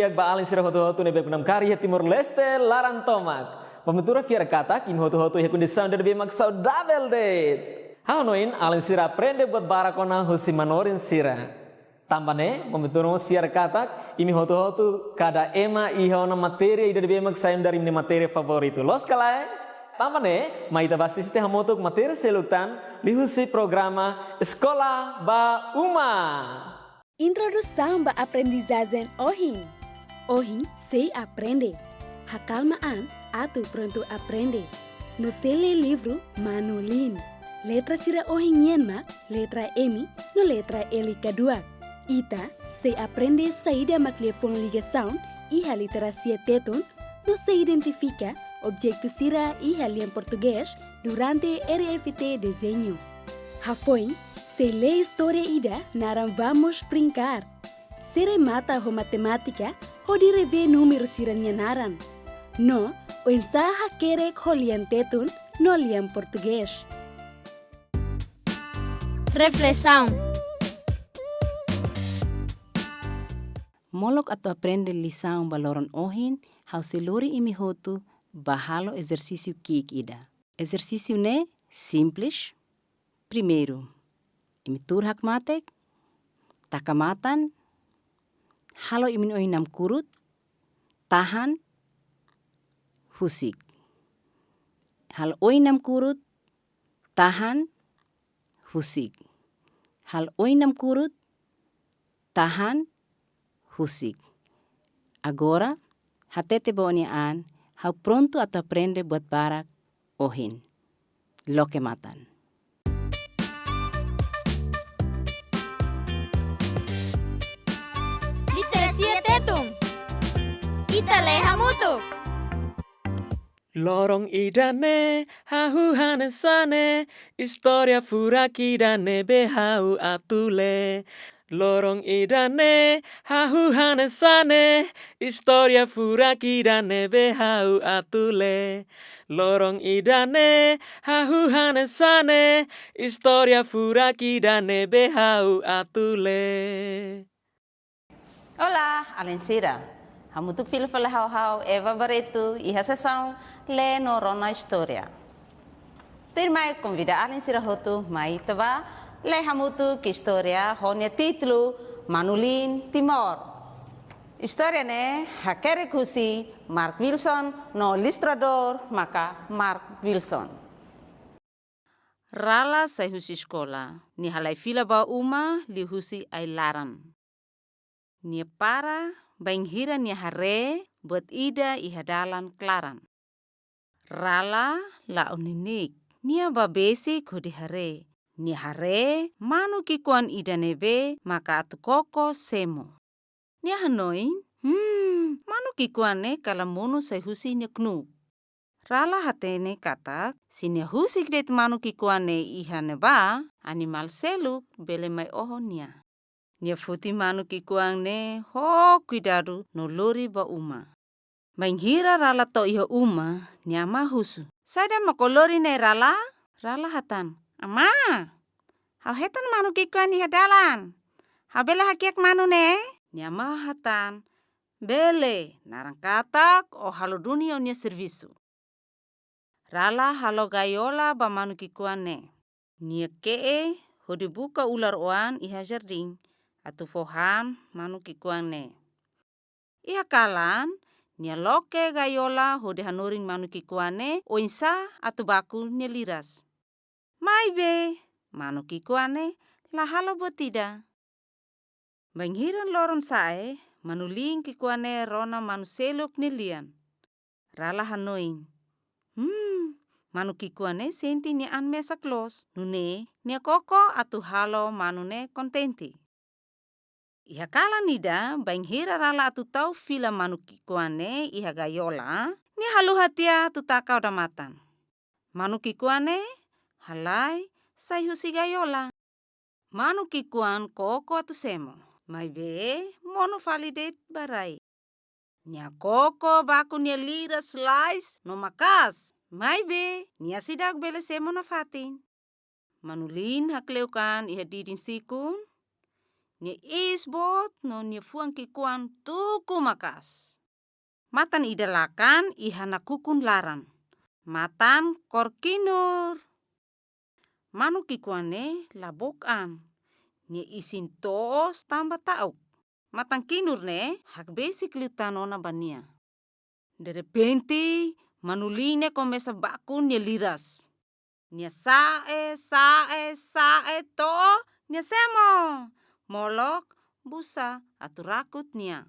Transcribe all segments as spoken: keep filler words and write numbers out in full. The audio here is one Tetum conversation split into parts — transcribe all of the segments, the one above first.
Di'ak ba alin sira hotu-hotu ne'ebé namkari iha Timor-Leste laran tomak. Ba Ventura fiar katak imi hotu-hotu iha kondisaun ida ne'ebé mak saudavel de'it. Ha'u hanoin alin sira aprende buat barak ona husi manorin sira. Tanba ne'e, Ba Ventura mós fiar katak imi hotu-hotu kada ema iha ona matéria ida ne'ebé mak sai imi-nia matéria favoritu. Loos ka lae? Tanba ne'e, mai ita bá asiste hamutuk matéria seluk tan liuhusi programa Eskola ba Uma. Introdusaun ba aprendizajen ohin. Ohin sei aprende hakalma an atu prontu aprende. No sei lee livru Manu Lin. Letra sira ohin nian mak letra M no letra L kaduak. Ita sei aprende saida mak liafuan ligasaun iha literasia Tetun, no sei identifika objetu sira iha lian Portugés durante R F T dezeñu. Hafoin, sei lee istória ida naran Vamos Brincar. Sei remata ho matemátika hodi revee númeru sira-nia naran. No oinsá hakerek ho lian Tetun no lian Portugés. Reflesaun. Molok atu aprende lisaun ba loron ohin, ha'u sei lori imi hotu bá halo ezersísiu ki'ik ida. Ezersísiu ne'e simples. Primeiru, imi tuur hakmatek, taka matan, halo imi-nia oin namkurut, tahan, husik. Halo oin namkurut, tahan, husik. Halo oin namkurut, tahan, husik. Agora, hatete ba ó-nia an, ha'u prontu atu aprende buat barak ohin. Loke matan. Literasia Tetun. Ita lee hamutuk. Loron ida-ne'e ha'u hanesan ne'e, istória furak ida ne'ebé ha'u atu lee. Loron ida-ne'e ha'u hanesan ne'e, istória furak ida ne'ebé ha'u atu lee. Loron ida-ne'e ha'u hanesan ne'e, istória furak ida ne'ebé ha'u atu lee. Olá, alin sira. Hamutuk fila fali ho ha'u, Eva Barreto, iha sesaun Lee no Rona Istória. Tuirmai konvida alin sira hotu mai ita bá lee hamutuk istória ho nia títulu Manu Lin Timor. Istória ne'e hakerek husi Mark Wilson no ilustradór maka Mark Wilson. Rala sai husi eskola, nia halai fila ba uma liuhusi ai-laran. Nia para bainhira nia haree buat ida iha dalan klaran. Rala la'o neineik, nia bá besik hodi haree. Nia haree manu ki'ikoan ida ne'ebé maka atu koko semo. Nia hanoin, "Hmm, manu ki'ikoan ne'e kala monu sai husi nia knuuk." Rala hatene katak, se nia husik de'it manu ki'ikoan ne'e iha ne'ebá, animál seluk bele mai oho nia. Nia foti manu ki'ikoan ne'e ho kuidadu no lori ba uma. Bainhira Rala to'o iha uma, nia amá husu, "Saida mak ó lori ne'e, Rala?" Rala hatán, "Amá, ha'u hetan manu ki'ikoan iha dalan. Ha'u bele hakiak manu ne'e?" Nia amá hatán, "Bele, naran katak ó halo duni ó-nia servisu." Rala halo gaiola ba manu ki'ikoan ne'e. Nia ke'e hodi buka ular oan iha jardín atu fó han manu ki'ikoan ne'e. Iha kalan, nia loke gaiola hodi hanorin manu ki'ikoan ne'e oinsá atu baku nia liras. Maibé, manu ki'ikoan ne'e la halo buat ida. Bainhira loron sa'e, Manu Lin ki'ikoan ne'e rona manu seluk nia lian. Rala hanoin, "Hmm, manu ki'ikoan ne'e sente nia an mesak loos, nune'e nia koko atu halo manu ne'e kontente." Iha kalan ida, bainhira Rala atu tau fila manu ki'ikoan ne'e iha gaiola, nia haluha tiha atu taka odamatan. Manu ki'ikoan ne'e halai sai husi gaiola. Manu ki'ikoan koko atu semo, maibé monu fali de'it ba rai. Nia koko baku nia liras lais no maka'as, maibé nia seidauk bele semo nafatin. Manu Lin hakle'uk an iha didin sikun, Nia iis boot no nia fuan ki'ikoan tuku maka'as. Matan ida lakan iha nakukun laran. Matan kór kinur. Manu ki'ikoan ne'e la book an. Nia isin toos tanba ta'uk. Matan kinur ne'e hakbesik liután ona ba nia. Derrepente, manu-liin ne'e komesa baku nia liras. Nia sa'e, sa'e, sa'e to'o nia semo. Molok, busa atu rakut nia.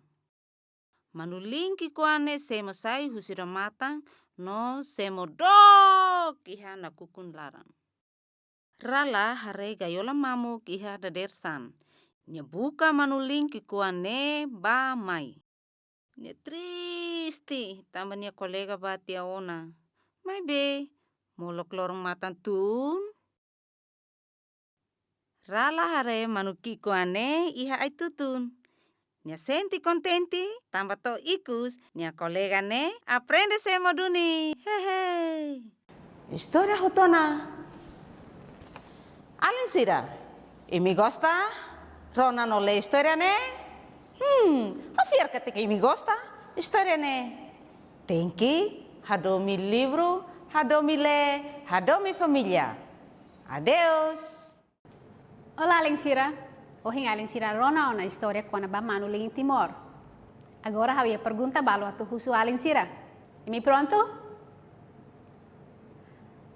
Manu-liin ki'ikoan ne'e semo sai husi nia matan no semo dook iha nakukun laran. Rala haree gaiola mamuk iha dadeer-saan. Nia buka manu-liin ki'ikoan ne'e bá mai. Nia triste tanba nia kolega bá tiha ona. Maibé, molok loron matan tun, Rala haree manu ki'ikoan ne'e iha ai-tutun. Nia sente kontente, tanba to'o ikus, nia kolega ne'e aprende semo duni. Hehe. Istória hotu ona. Alin sira, imi gosta rona no lee istória ne'e? Hmm, ha'u fiar katak imi gosta istória ne'e. Tenke hadomi livru, hadomi lee, hadomi família. Adeus. Olá, alin sira. Ohin alin sira rona ona istória kona-ba manu-liin Timor. Agora ha'u iha pergunta balu atu husu alin sira. Imi prontu?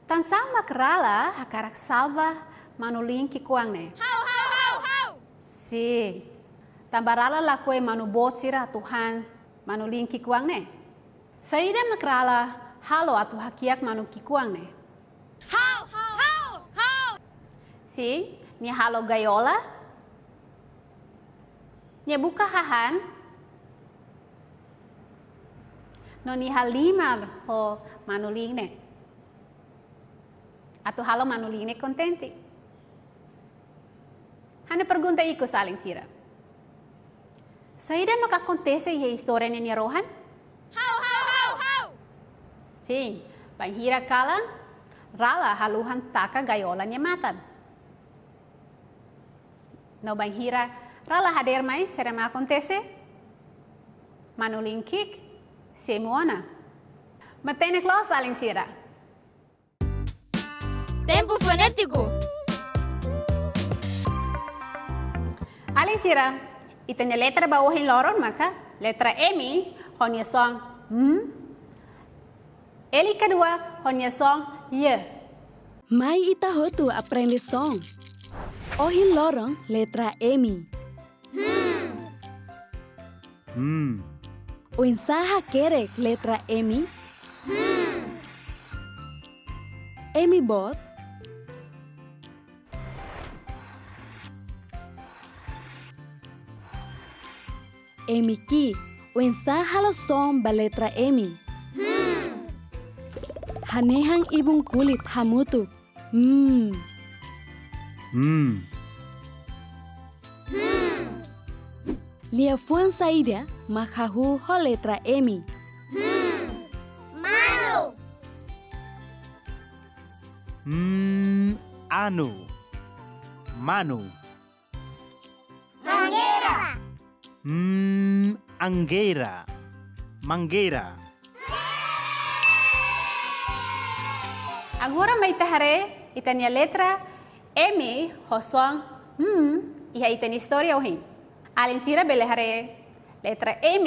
Tansá mak Rala hakarak salva manu-liin ki'ikoan ne'e? Ha'u, ha'u, ha'u, ha'u! Sin. Tanba Rala lakohi manu boot sira atu han manu-liin ki'ikoan ne'e. Saida mak Rala halo atu hakiak manu ki'ikoan ne'e? Ha'u, ha'u, ha'u, ha'u! Sin, nia halo gaiola. Nia buka hahán. No nia halimar ho manu-liin ne'e. Atu halo manu-liin ne'e kontente. Ha'u-nia pergunta ikus alin sira. Saida mak akontese iha istória ne'e nia rohan? Ha'u, ha'u, ha'u, ha'u! Sin, bainhira kalan, Rala haluhan taka gaiola nia matan. No bainhira Rala hadeer mai, saida mak akontese? Manu-liin ki'ik semo ona. Matenek loos alin sira. Tempu fonétiku. Alin sira, ita-nia letra ba ohin loron maka letra M, ho nia son M. L kedua, ho nia son Y. Mai ita hotu aprende son. Ohin loron letra M. Hmm. Hmm. Oinsá hakerek letra M? Hmm. M boot. M ki'ik, oinsá halo son ba letra M? Hmm. Hanehan ibun kulit hamutuk. Hmm. Hmm. Hmm. Liafuan saida mak hahú ho letra M? Hmm. Manu. Hmm, anu. Manu. Mangeira. Hmm, angeira. Mangeira. Agora mai ita haree ita-nia letra M ho son M iha ita-nia istória ohin. Alin sira bele haree letra M,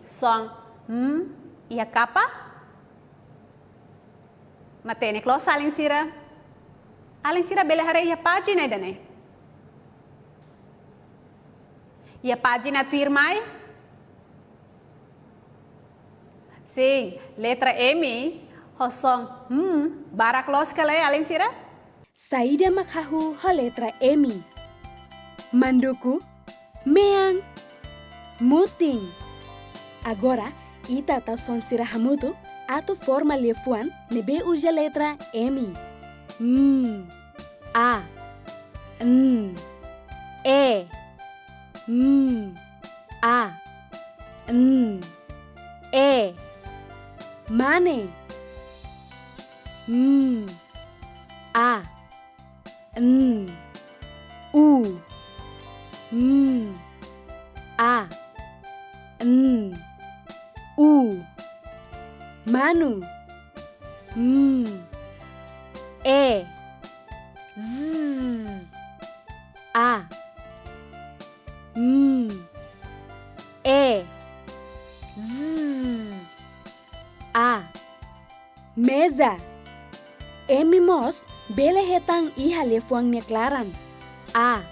son M iha kapa? Matenek loos alin sira. Alin sira bele haree iha pájina ida-ne'e. Iha pájina tuirmai. Sin, letra M ho son M barak loos ka lae alin sira? Saida mak hahú ho letra M? Manduku, mean, mutin. Agora, ita tau son sira hamutuk atu forma liafuan ne'ebé uza letra M. M, a, n, e. M, a, n, e. Mane. M, a, n, u. M, A, N, U. Manu. M, E, Z, A. M, E, Z, A. Meza. Imi mós bele hetan iha liafuan nia klaran. A,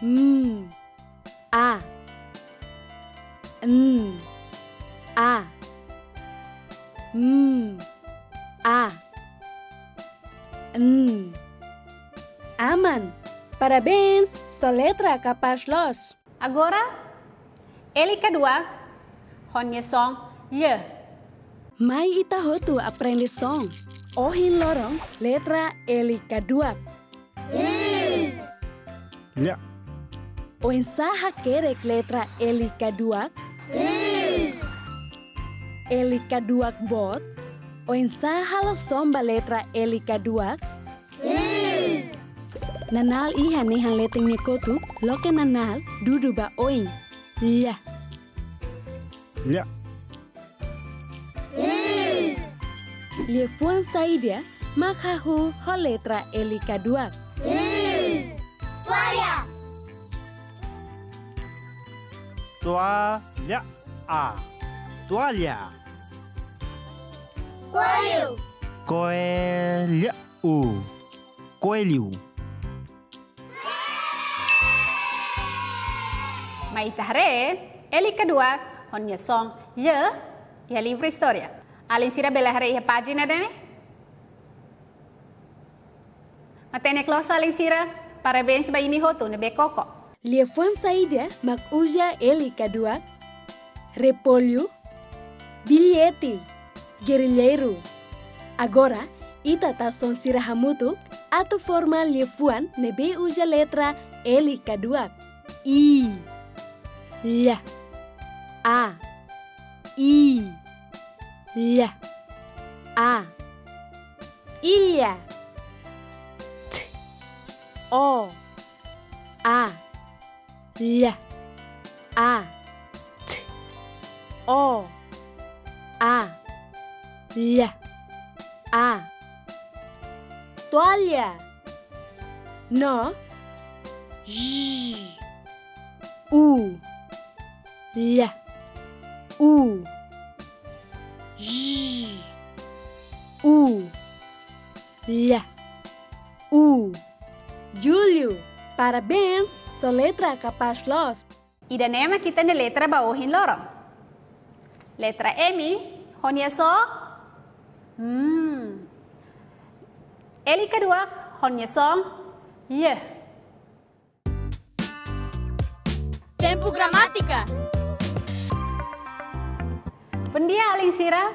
M, A, N, A, M, A, N. Aman, parabéns, soletra kapás loos. Agora, L kaduak, ho nia son lh. Mai ita hotu aprende son. Ohin loron, letra L kaduak. Lh. Oinsá hakerek letra L kaduak? L kaduak boot. Oinsá halo son ba letra L kaduak? Nanál iha nehan leten nia kotuk, loke nanál dudu ba oin. Lh. Lh. Liafuan saida mak hahú ho letra L kaduak? Toalla. Toalla. A. Toalla. Coelho. Coelho. Coelho. Mai ita haree, L kaduak ho nia son lh, iha livru istória. Alin sira bele haree iha pájina ida-ne'e? Matenek loos alin sira, parabéns ba imi hotu ne'ebé koko. Liafuan saida mak uza L kaduak? Repollu, billete, gerrilleiru. Agora, ita tau son sira hamutuk, atu forma liafuan ne'ebé uza letra L kaduak. I, lh, a, i, lh, a, ilha. T, o, a, lh, a, t, o, a, lh, a. Toalla. No, j, u, lh, u, j, u, lh, u. Júlio, parabéns, soletra kapás loos. Ida-ne'e mak ita-nia letra ba ohin loron. Letra M, ho nia son, mm. L kaduak, ho nia son, lh. Tempu Gramátika. Bondia, alin sira.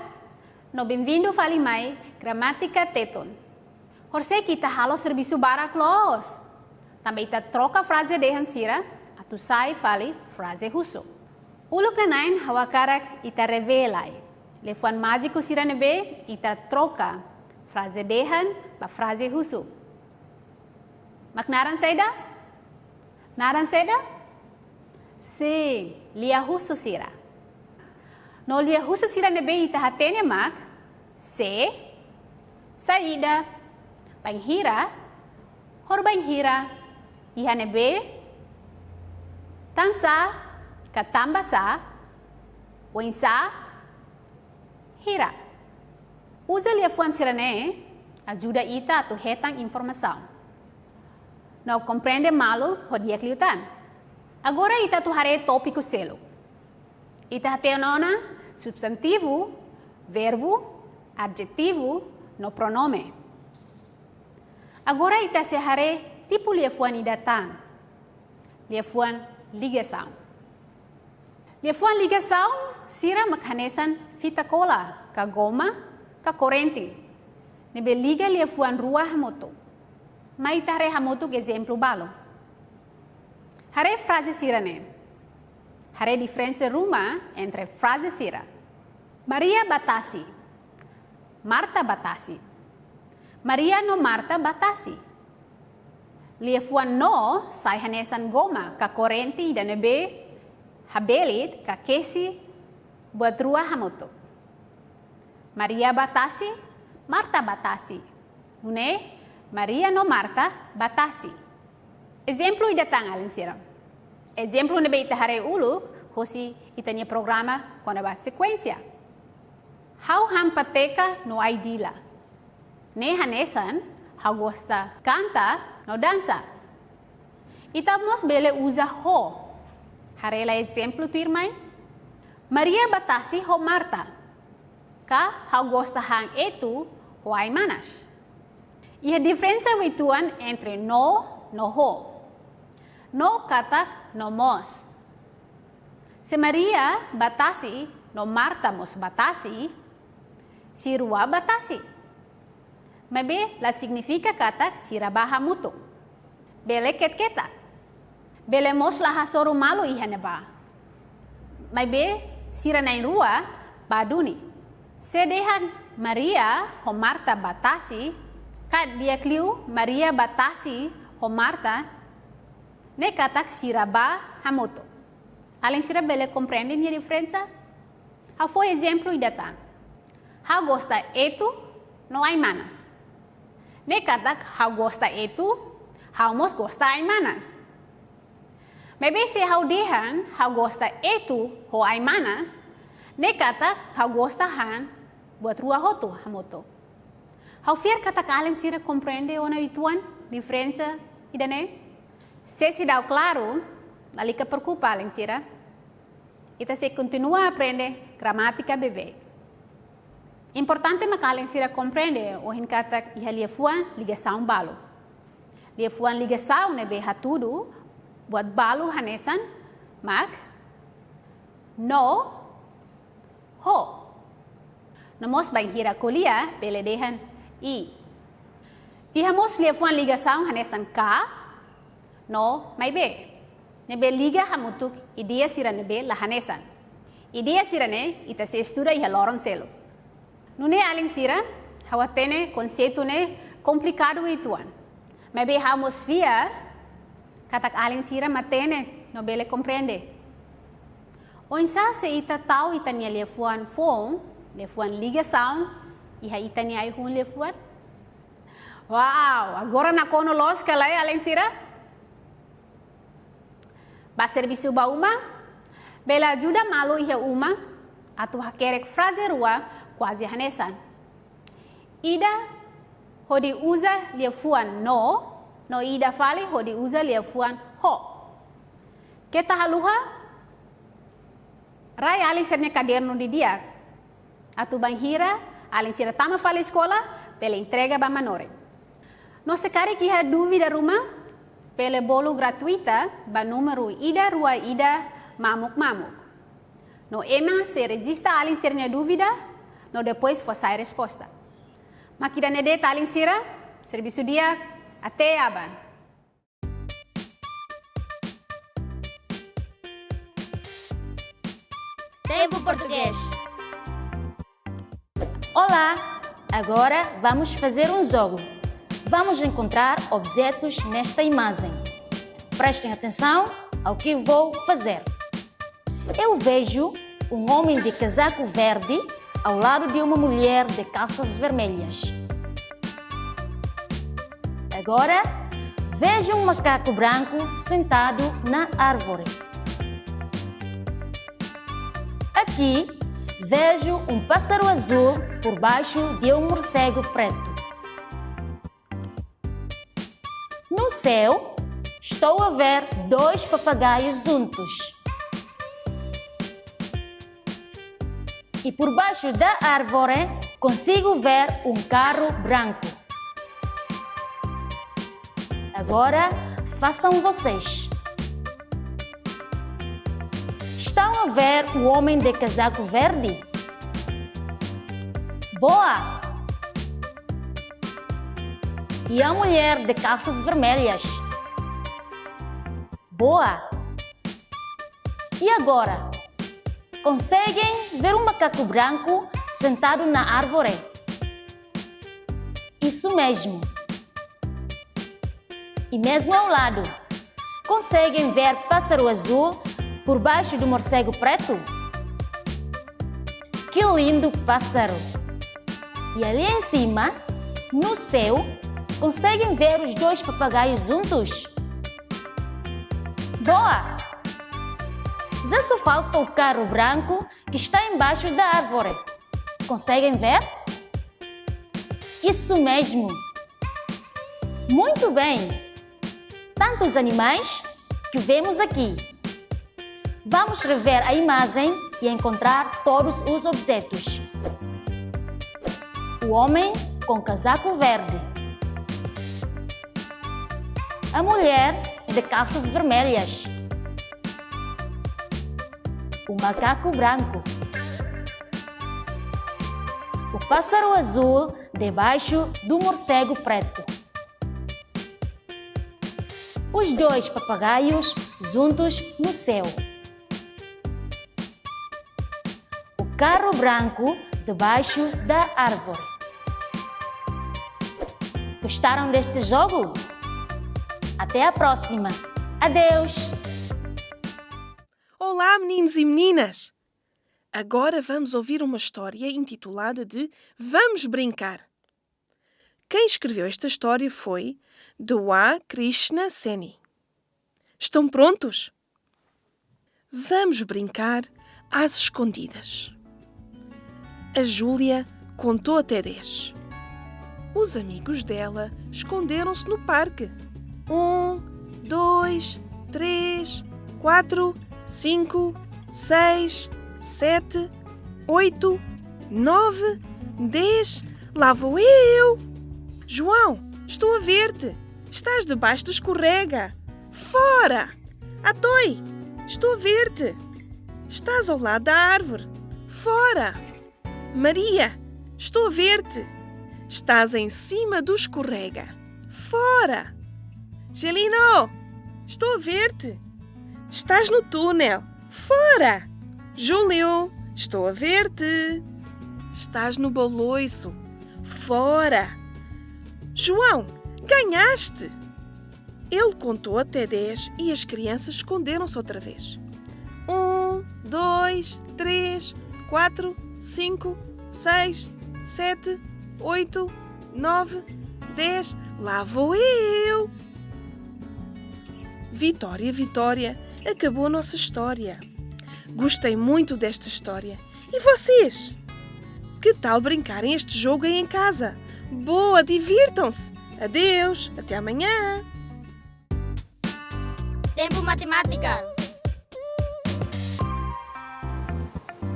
No benvindu fali mai Gramátika Tetun. Horisehik ita halo servisu barak loos. Tanba ita troka fraze dehan sira, atu sai fali fraze husu. Uluk nanain ha'u hakarak ita revee lai liafuan májiku sira ne'ebé ita troka fraze dehan ba fraze husu. Mak naran saida? Naran saida? Sin, lia husu sira. No lia husu sira ne'ebé ita hatene mak, sé, saida, bainhira, horibainhira, iha ne'ebé, tansá, ka tanbasá, oinsá, hira. Uza liafuan sira-ne'e ajuda ita atu hetan informasaun no komprende malu ho di'ak liután. Agora ita atu haree tópiku seluk. Ita hatene ona substantivu, verbu, adjetivu, no pronome. Agora ita sei haree tipu liafuan ida tan. Liafuan ligasaun. Liafuan ligasaun sira mak hanesan fita kola, ka goma, ka korrente, ne'ebé liga liafuan rua hamutuk. Mai ita haree hamutuk ezemplu balu. Haree fraze sira-ne'e. Haree diferensa ruma entre fraze sira. Maria bá tasi. Marta bá tasi. Maria no Marta bá tasi. Liafuan no sai hanesan goma ka korrente ida ne'ebé habelit ka kesi buat rua hamutuk. Maria bá tasi, Marta bá tasi. Nune'e, Maria no Marta bá tasi. Ezemplu ida tan, alin sira. Ezemplu ne'ebé ita haree uluk hosi ita-nia programa kona-ba sekuénsia. Ha'u han pateka no ai-dila. Ne'e hanesan ha'u gosta kanta no dansa. Ita mós bele uza ho. Haree lai ezemplu tuirmai. Maria bá tasi ho Marta. Ka ha'u gosta han etu ho ai-manas. Iha diferensa uitoan entre no no ho. No katak no mós. Se Maria bá tasi no Marta mós bá tasi, sira rua bá tasi. Maibé la signifika katak sira bá hamutuk. Bele ketak-ketak. Bele mós la hasoru malu iha ne'ebá. Maibé sira na'in-rua bá duni. Se dehan Maria ho Marta bá tasi, ka di'ak liu Maria bá tasi ho Marta, ne'e katak sira bá hamutuk. Alin sira bele komprende nia diferensa? Ha'u fó ezemplu ida tan. Ha'u gosta etu no ai-manas. Ne'e katak ha'u gosta etu, ha'u mós gosta ai-manas. Maibé se ha'u dehan ha'u gosta etu ho ai-manas, ne'e katak ha'u gosta han buat rua hotu hamutuk. Ha'u fiar katak alin sira komprende ona uitoan diferensa ida-ne'e? Se seidauk klaru, lalika preokupa, alin sira. Ita sei kontinua aprende gramátika beibeik. Importante mak alin sira komprende ohin katak iha liafuan ligasaun balu. Liafuan ligasaun ne'ebé hatudu buat balu hanesan mak no ho. No mós bainhira ko'alia bele dehan i. Iha mós liafuan ligasaun hanesan ka no maibé, ne'ebé liga hamutuk ideia sira ne'ebé la hanesan. Ideia sira-ne'e ita sei estuda iha loron seluk. Nune'e alin sira, ha'u hatene konseitu ne'e komplikadu uitoan. Maibé ha'u mós fiar katak alin sira matenek no bele komprende. Oinsá se ita tau ita-nia liafuan foun, liafuan ligasaun, iha ita-nia ai-hun liafuan? Wow, agora nakonu loos ka lae, alin sira? Bá servisu ba uma, bele ajuda malu iha uma atu hakerek fraze rua kuaze hanesan. Ida hodi uza liafuan no, no ida fali hodi uza liafuan ho. Keta haluha, rai alin sira-nia kadernu didi'ak. Atu bainhira alin sira tama fali eskola, bele entrega ba manorin. No se karik iha dúvida ruma, bele bolu gratuita ba númeru ida rua ida mamuk mamuk. No ema sei rejista alin sira-nia dúvida, no depois fó sai resposta. Mak ida-ne'e de'it alin sira, servisu di'ak, até aban. Tempo Português. Olá! Agora vamos fazer um jogo. Vamos encontrar objetos nesta imagem. Prestem atenção ao que vou fazer. Eu vejo um homem de casaco verde ao lado de uma mulher de calças vermelhas. Agora, vejo um macaco branco sentado na árvore. Aqui, vejo um pássaro azul por baixo de um morcego preto. No céu, estou a ver dois papagaios juntos. E por baixo da árvore, consigo ver um carro branco. Agora, façam vocês. Estão a ver o homem de casaco verde? Boa! E a mulher de calças vermelhas? Boa! E agora? Conseguem ver um macaco branco sentado na árvore? Isso mesmo! E mesmo ao lado, conseguem ver pássaro azul por baixo do morcego preto? Que lindo pássaro! E ali em cima, no céu, conseguem ver os dois papagaios juntos? Boa! Já só falta o carro branco que está embaixo da árvore. Conseguem ver? Isso mesmo! Muito bem! Tantos animais que vemos aqui. Vamos rever a imagem e encontrar todos os objetos. O homem com casaco verde. A mulher de calças vermelhas. O macaco branco. O pássaro azul debaixo do morcego preto. Os dois papagaios juntos no céu. O carro branco debaixo da árvore. Gostaram deste jogo? Até à próxima. Adeus! Olá, meninos e meninas! Agora vamos ouvir uma história intitulada de Vamos Brincar. Quem escreveu esta história foi Dewa Krishna Seni. Estão prontos? Vamos brincar às escondidas. A Júlia contou até dez. Os amigos dela esconderam-se no parque. Um, dois, três, quatro, cinco, seis, sete, oito, nove, dez. Lá vou eu! João, estou a ver-te. Estás debaixo do escorrega. Fora! Atoi, estou a ver-te. Estás ao lado da árvore. Fora! Maria, estou a ver-te. Estás em cima do escorrega. Fora! Gelino, estou a ver-te. Estás no túnel. Fora! Júlio, estou a ver-te. Estás no baloiço. Fora! João, ganhaste! Ele contou até dez e as crianças esconderam-se outra vez. Um, dois, três, quatro, cinco, seis, sete, oito, nove, dez. Lá vou eu! Vitória, Vitória, acabou a nossa história. Gostei muito desta história. E vocês? Que tal brincarem este jogo aí em casa? Boa, divirtam-se! Adeus, até amanhã! Tempu Matemátika.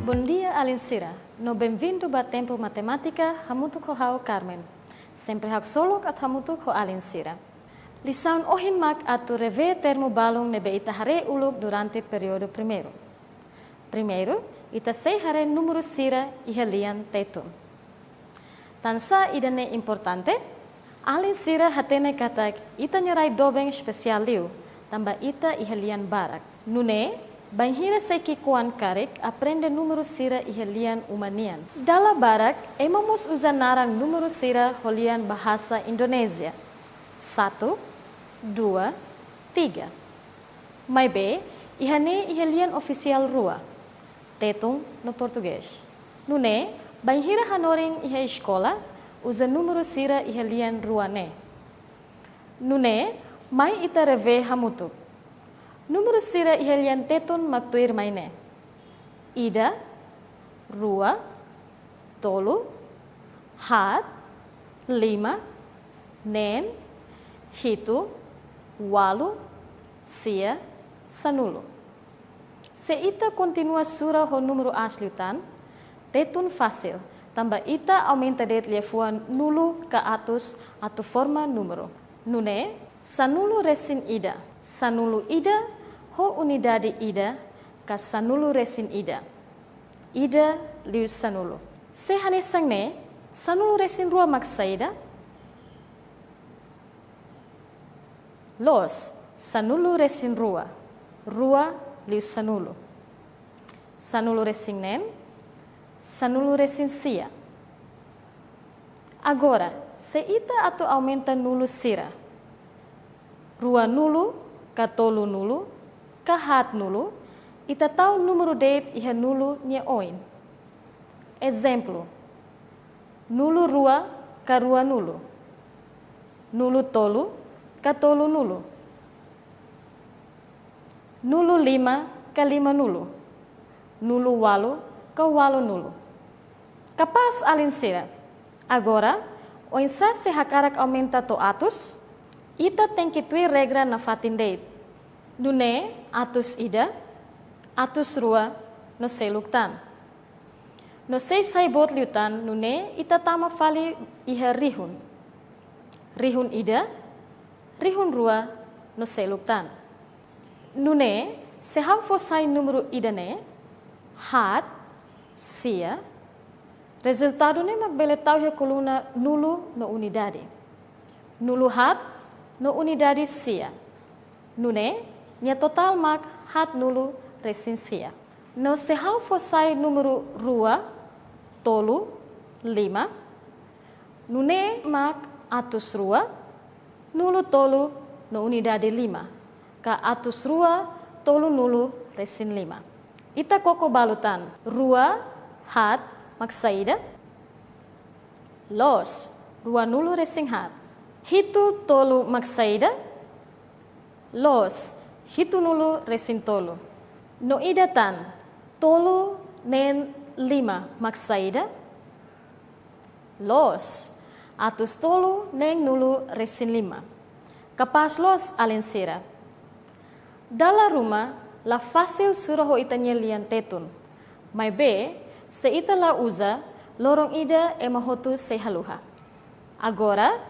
Bondia, alin sira. No benvindu ba Tempu Matemátika, hamutuk ho ha'u Carmen. Sempre haksolok atu hamutuk ho alin sira. Lisaun ohin mak atu revee termu balun ne'ebé ita haree uluk durante períodu primeiru. Primeiru, ita sei haree númeru sira iha lian Tetun. Tansá ida-ne'e importante? Alin sira hatene katak ita-nia rai doben espesiál liu, tanba ita iha lian barak. Nune'e, bainhira sei ki'ikoan karik aprende númeru sira iha lian uma nian. Dala barak, ema mós uza naran númeru sira ho lian bahasa Indonézia. Satu, dua, tiga. Maibé, iha ne'e iha lian ofisiál rua, Tetun no Portugés. Nune'e, bainhira hanorin iha eskola, uza númeru sira iha lian rua ne'e. Nune'e, mai ita revee hamutuk. Númeru sira iha lian Tetun mak tuirmai ne'e: ida, rua, tolu, haat, lima, neen, hitu, ualu, sia, sanulu. Se ita kontinua sura ho númeru aas liután, Tetun fasil, tanba ita aumenta de'it liafuan nulu ka atus atu forma númeru. Nune'e, sanulu resin ida, sanulu ida ho unidade ida, ka sanulu resin ida. Ida liu sanulu. Se hanesan ne'e, sanulu resin rua mak saida? Loos, sanulu resin rua, rua liu sanulu. Sanulu resin neen, sanulu resin sia. Agora, se ita atu aumenta nulu sira, Ruanulu ka tolunulu ka haatnulu, ita tau númeru de'it iha nulu nia oin. Ezemplu, nulu rua ka ruanulu, nulu tolu ka tolunulu, nulu lima ka limanulu, nulu ualu ka ualunulu. Kapás, alin sira. Agora, oinsá se hakarak aumenta to'o atus? Ita tenke tuir regra nafatin de'it. Nune'e atus ida, atus rua, no seluk tan. No sei sai boot liután, nune'e ita tama fali iha rihun. Rihun ida, rihun rua, no seluk tan. Nune'e, se ha'u fó sai númeru ida-ne'e, haat, sia, rezultadu ne'e mak bele tau iha koluna nulu no unidade. Nulu haat no unidade sia. Nune'e, nia totál mak haatnulu resin sia. No se ha'u fó sai númeru rua, tolu, lima, nune'e mak atus rua, nulu tolu no unidade lima, ka atus rua, tolunulu resin lima. Ita koko balu tan, rua haat mak saida? Loos, ruanulu resin haat. Hitu tolu mak saida? Loos, hitunulu resin tolu. No ida tan, tolu neen lima mak saida? Loos, atus tolu neen nulu resin lima. Kapás loos, alin sira. Dala ruma la fasil sura ho ita-nia lian Tetun. Maibé, se ita la uza, loron ida ema hotu sei haluha. Agora,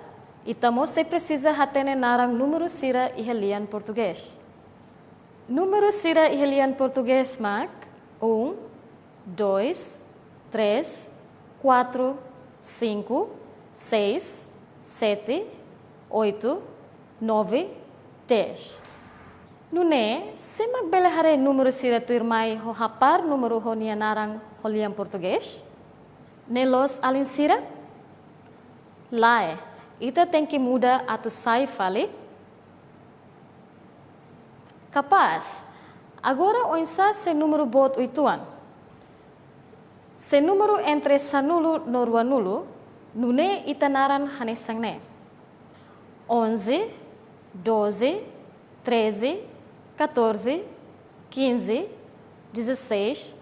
ita mós sei presiza hatene naran númeru sira iha lian Portugés. Númeru sira iha lian Portugés mak: um, dois, três, quatro, cinco, seis, sete, oito, nove, dez. Nune'e, sé mak bele haree númeru sira tuirmai ho hapara númeru ho nia naran ho lian Portugés? Ne'e loos, alin sira? Lae, ita tenke muda atu sai fali. Kapás, agora oinsá se númeru boot uitoan? Se númeru entre sanulu no ruanulu, nune'e ita naran hanesan ne'e: onze, doze, treze, catorze, quinze, dezasseis,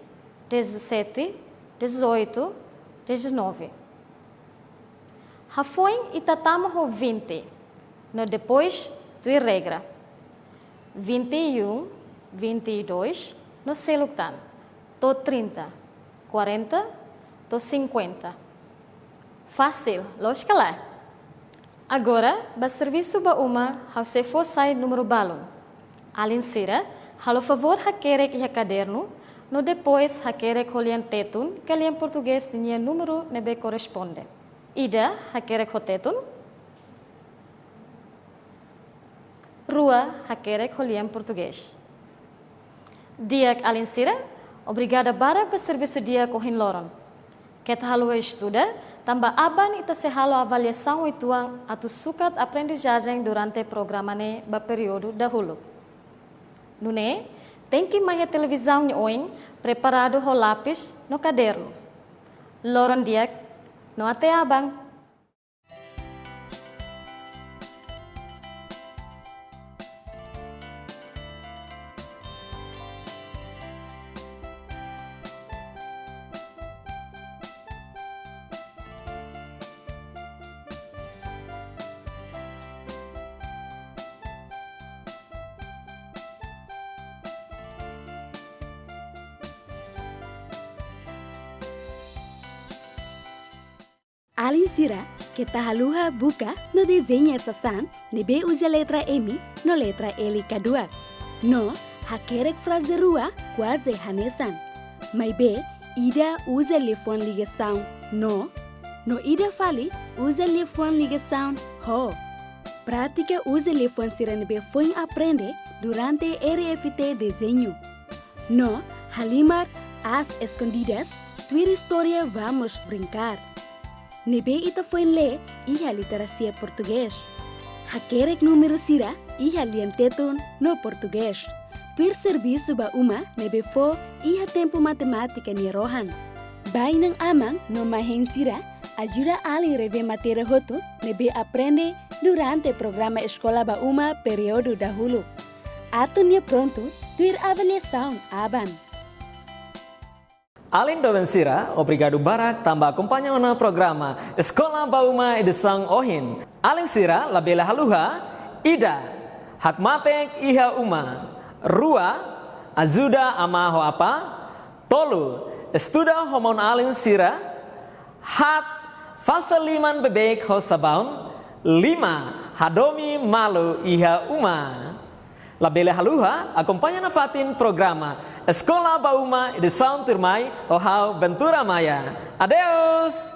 dezassete, dezoito, dezanove. Hafoin ita tama ho vinte, no depois tuir regra. Vinte e um, vinte e dois, no seluk tan, to'o trinta, quarenta, to'o cinquenta. Fasil, loos ka lae? Agora, ba servisu ba uma, ha'u sei fó sai númeru balun. Alin sira, halo favór hakerek iha kadernu, no depois hakerek ho lian Tetun ka lian Portugés ninia númeru ne'ebé korresponde. Ida, hakerek ho Tetun. Rua, hakerek ho lian Portugés. Di'ak, alin sira, obrigada barak ba servisu di'ak ohin loron. Keta haluha estuda, tanba aban ita sei halo avaliasaun uitoan atu sukat aprendizajen durante programa ne'e ba períodu dahuluk. Nune'e, tenke mai iha televizaun nia oin, preparadu ho lapis no kadernu. Loron di'ak, no até aban. Alin sira, keta haluha buka no dezeña sasán ne'ebé uza letra M no letra L kaduak. No hakerek fraze rua kuaze hanesan. Maibé, ida uza liafuan ligasaun no, no ida fali uza liafuan ligasaun ho. Pratika uza liafuan sira ne'ebé foin aprende durante R F T dezeñu. No halimar às escondidas, tuir istória Vamos Brincar, ne'ebé ita foin lee iha literasia Portugés. Hakerek númeru sira iha lian Tetun no Portugés. Tuir servisu ba uma ne'ebé fó iha tempu matemátika nia rohan. Ba inan-aman no mai-hein sira, ajuda alin revee matéria hotu ne'ebé aprende durante programa Eskola ba Uma períodu dahuluk. Atu nia prontu tuir avaliasaun aban. Alin doben sira, obrigadu barak tanba akompaña ona programa Eskola ba Uma edisaun ohin. Alin sira labele haluha: ida, hakmatek iha uma; rua, ajuda amá ho apá; tolu, estuda ho maun-alin sira; haat, fase liman beibeik ho sabaun; lima, hadomi malu iha uma. Labele haluha akompaña nafatin programa Eskola ba Uma edisaun tuirmai ho ha'u, Ventura Maia. Adeus!